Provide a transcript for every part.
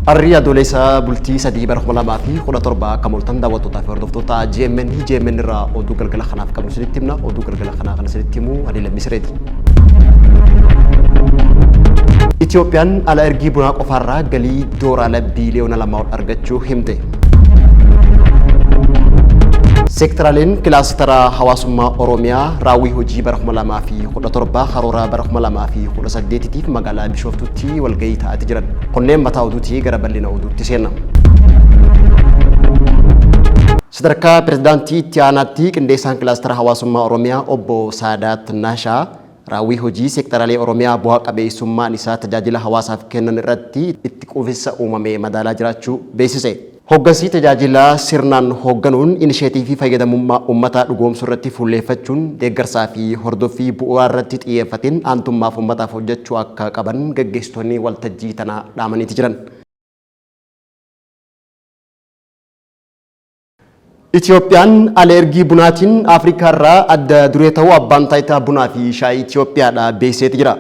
Arrii Adoolessa bultii 3 bara 2017 akka mooltan daawwattootaa fi hordoftoota GMN GMN irraa oduu galgala kanaaf qabnu isinitti himna. Oduu galgala kanaa kan isinitti himu Adii Lammii Sireeti. Itoophiyaan ala ergii bunaa qofaarraa galii doolaara biiliyoona 2 ol argachuu himte. Seektaraaleen kilaastara hawaasummaa Oromiyaa raawwii hojii bara 2017 karoora bara 2018tiif magaalaa Bishooftuutti walgahii taa'aa jiran. Kunneen mataa oduutii gara bal'ina oduutti seenna. Sadarkaa pirezidaantii itti aanaatti qindeessaan kilaastara hawaasummaa Oromiyaa obbo Saadaat Nashaa raawwii hojii seektaraalee Oromiyaa bu'aa qabeessummaan isaa tajaajila hawaasaaf kennan irratti itti quufinsa uumame madaalaa jiraachuu beeksise. Hoggansi tajaajila sirnaan hoogganuun inisheetiivii fayyadamummaa uummataa dhugoomsuu irratti fuulleeffachuun deeggarsaa fi hordoffii bu'uuraa irratti xiyyeeffateen aantummaaf uummataaf hojjechuu akka qaban gaggeessitoonni waltajjii tanaa dhaamaniiti jiran. Itoophiyaan ala ergii bunaatiin Afrikaa irraa adda duree ta'uu abbaan taayitaa bunaa fi shaayii Itoophiyaadha beeksiseeti jira.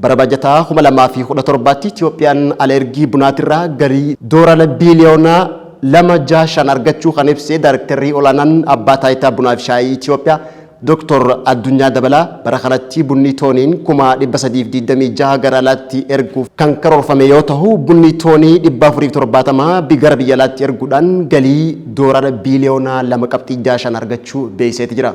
Bara bajataa 2017tti Itoophiyaan ala ergii bunaatirraa galii doolaara biiliyoona 2.65 argachuu kan ibse Daayirektarrii olaanaan abbaa taayitaa bunaa fi shaayii Itoophiyaa Dr. Addunyaa Dabalaa bara kanatti bunni tooniin 326,000 gara alaatti erguuf kan karoorfame yoo ta'u bunni toonii 470 gara biyya alaatti erguudhaan galii doolaara biiliyoona 2.65 argachuu beeksiseeti jira.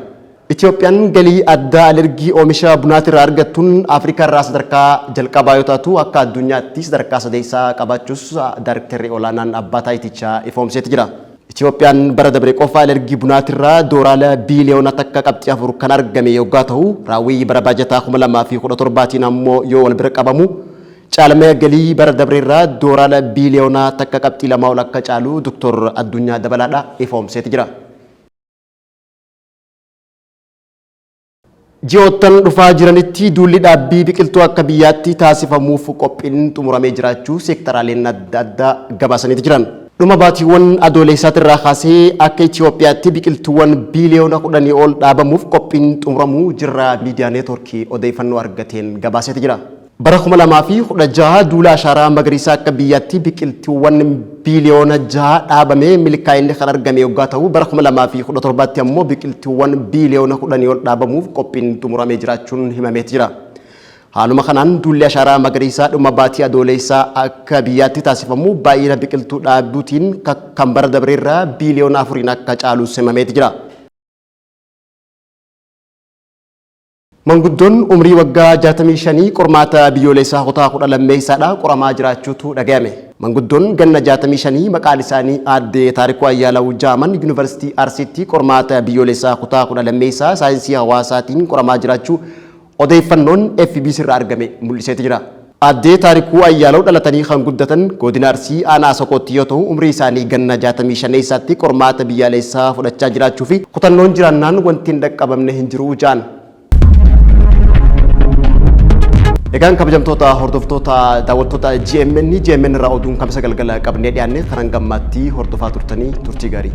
Itoophiyaan galii addaa alergii oomisha bunaatirraa argattuun Afrikaa irraa sadarkaa jalqabaa yoo taatu akka addunyaatti sadarkaa sadeessaa qabaachuus daayirektarri olaanaan abbaa taayitichaa ifoomseeti jira. Itoophiyaan bara dabre qofa alergii bunaatirraa doolaara biiliyoona 1.4 kan argame yoggaa ta'u raawwii bara baajataa 2017tiin ammoo yoo wal bira qabamu caalmee galii bara dabreerraa doolaara biiliyoona 1.2 ol akka caalu Dr. Addunyaa Dabalaadha ifoomseeti jira. Ji'oottan dhufaa jiranitti duulli dhaabbii biqiltuu akka biyyaatti taasifamuuf qophiin xumuramee jiraachuu seektaraaleen adda addaa gabaasaniiti jiran. Dhuma baatiiwwan adoolessaatirraa kaasee akka Itoophiyaatti biqiltuuwwan biiliyoona 10 ol dhaabamuuf qophiin xumuramuu Jirraa Miidiyaa Neetwoorkii odeeffannoo argateen gabaaseeti jira. Bara 2016 duula ashaaraa magariisaa akka biyyaatti biqiltuuwwan biiliyoona 6 dhaabamee milkaa'inni kan argame yoggaa ta'u bara 2017tti ammoo biqiltuuwwan biiliyoona 10 ol dhaabamuuf qophiin xumuramee jiraachuun himameeti jira. Haaluma kanaan duulli ashaaraa magariisaa dhuma baatii adoolessaa akka biyyaatti taasifamu baay'ina biqiltuu dhaabuutiin kan bara dabreerraa biiliyoona 4 akka caalu himameeti jira. Manguddoon umrii waggaa 65 qormaata biyyoolessaa kutaa 12 qoramaa jiraachuutu dhagayame. Manguddoon ganna 65 maqaan isaanii Aadde Taarikuu Ayyaalaw Jaaman Yuunivarsiitii Arsiitti qormaata biyyoolessaa kutaa 12 saayinsii hawaasaatiin qoramaa jiraachuu odeeffannoon FBC irraa argame mul'iseeti jira. Aadde Taarikuu Ayyaalaw dhalatanii kan guddatan godina Arsii aanaa Sokootti yoo ta'u umrii isaanii ganna 65tti qormaata biyyaalessaa fudhachaa jiraachuu fi kutannoon jiraannaan wanti hin dhaqqabamne hin jiru ja'an. Egaan kabajamtoota hordoftoota daawwattoota GMN GMN irraa oduun kamisa galgala qabnee dhiyaanne kanan gammaatti hordofaa turtanii turtii gaarii.